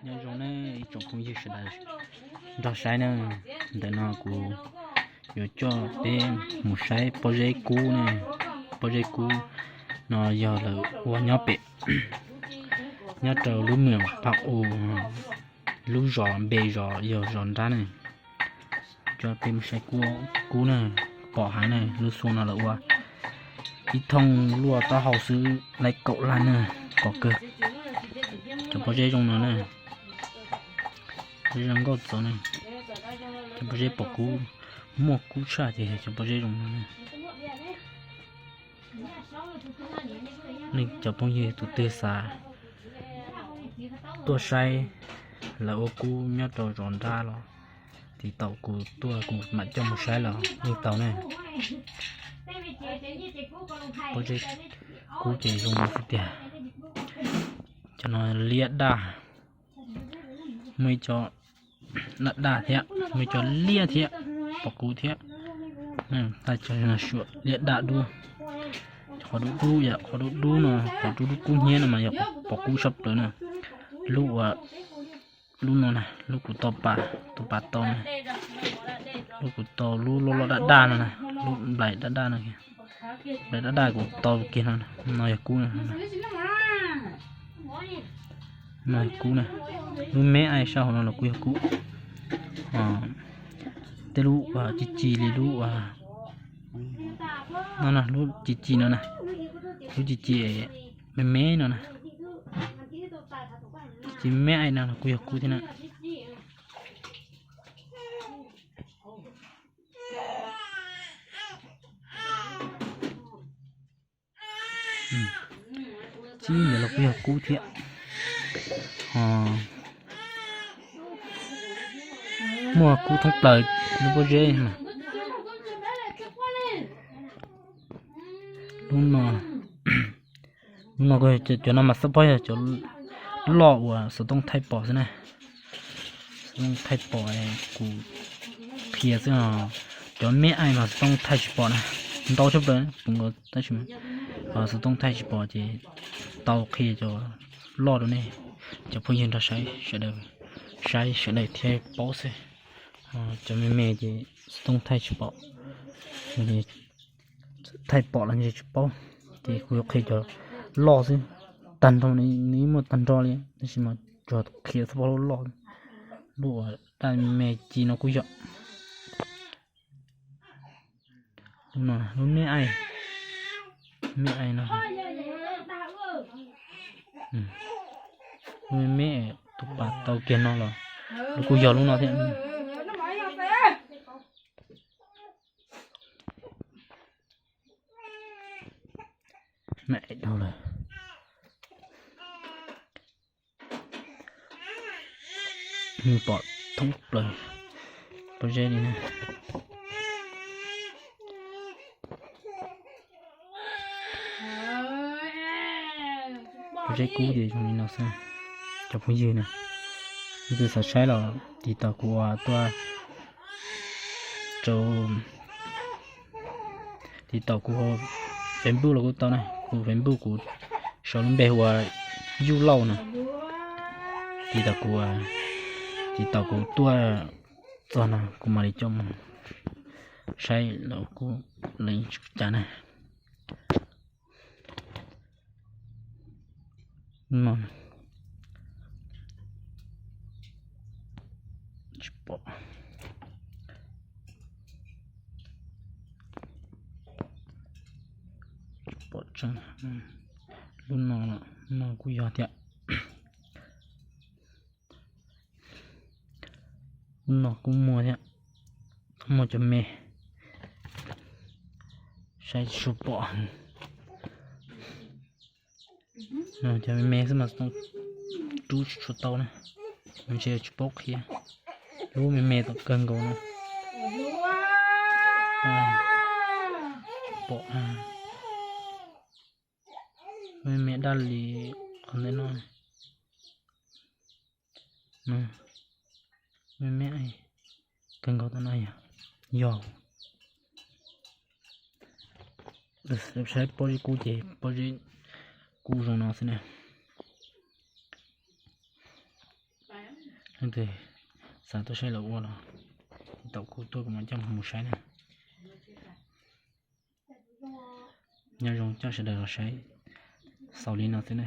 Nyob zoo ne ib tsoom phooj ywg sawv daws nrog saib na, ntawm no kuv yuav coj peb mus saib pob zeb kub ne. Pob zeb kub no yog lawv ua nyob pem, nyob rau lub mem Phab U, lub zos npe zos yog zos nrab ne. Coj peb mus saib kub na, pom heev ne, lub xyoo no lawv ua ib thooj luaj taub hau xwb laib kaum lab na, pom kawg. Cov pob zeb zoo no na, pob zeb zoo nkauj txaus ne, cov pob zeb pom kub, muaj kub tshaj ces cov pob zeb zoo no na. Nej cov phooj ywg tus twg xav tuaj saib lawv ua kub nyob rau zos nrab los tiv taum kuv tuaj kuv mam coj mus saib los yeej tau ne. Pob zeb kub ces zoo no xwb tiag. Cov no liab daj, muaj ib co daj daj thiab, muaj ib co liab thiab, pom kub thiab. Taj cov suam liab daj dub, qhov dub dub yom, qhov dub dub no, qhov dub dub kub hnyiab no mas yog pom kub tshaj plaws na. Lub ua, lub no na, lub kuv tau pas, tus pas tau na, lub kuv tau lub loj loj daj daj no na, lub nplais daj daj no, nplais daj daj kuv tau kiag no, no yog kub na. No yog kub na, lub me aim sab hauv no los kuj yog kub. Tej lub ci ci li lub, no lub ci ci no na, lub ci ci me me no na, ci me aim no los kuj yog kub thiab na. Tib ntawd los kuj yog kub thiab. Muaj kub thoob plaws lub pob zeb na. Lub no, lub no, cov no mas xab phob yog cov loj uas xov tooj thaij pom xwb na. Xov tooj thaij pom, kuv qhia xwb os. Cov me aim mas xov tooj thaij tsis pom na, ntau tshaj plaws tab sis xov tooj thaij tsis pom ces tau qhia cov loj rau nej cov phooj ywg nrog saib sawv daws, saib sawv daws thiaj paub xwb. Cov me me ces xov tooj thaij tsis pom, thaij pom los ntshe tsis paub, ces kuv yuav qhia cov loj xwb. Tag nrho nws yeej muaj tag nrho li tab sis mas tsuas qhia xab phob loj loj. Lub uas daj me ci no kuj yog lub me aim, me aim no, lub me me, tus pas tau kiag no los lub kuj yog lub no thiab. Me aim dhau lawm. Pom thoob plaws pob zeb li na. Pob zeb kub ces zoo li no xwb. Cov phooj ywg na, leej twg xav saib los tiv tauj kuv ua tuaj rau, tiv tauj kuv Facebook los kuj tau na, kuv Facebook kuv sau lub npe hu ua Yuj Lauj no. Tiv tauj kuv, tiv tauj kuv tuaj txog no kuv mam li coj mus saib los kuj lees tsis cas na. Tsis pom, tsis pom tseeb. Lub no, no kuj yog thiab. Lub no kuj muaj thiab, muaj cov me, saib tsis tshua pom. Cov me me xwb mas xov tooj rub tsis tshua tau na, ntshe tsis paub qhia. Lub me me tom kawg nkaus na, pom me me daj li qhov ntawm no. Me me kawg nkaus tom no yog, yog saib pob zeb kub ces pob zeb kub zoo no xwb na. Leej twg xav tuaj saib los ua los tau kuv tuaj kuv mam coj mus saib na. Nyob zoo coj sawv daws los saib xaus li no xwb na.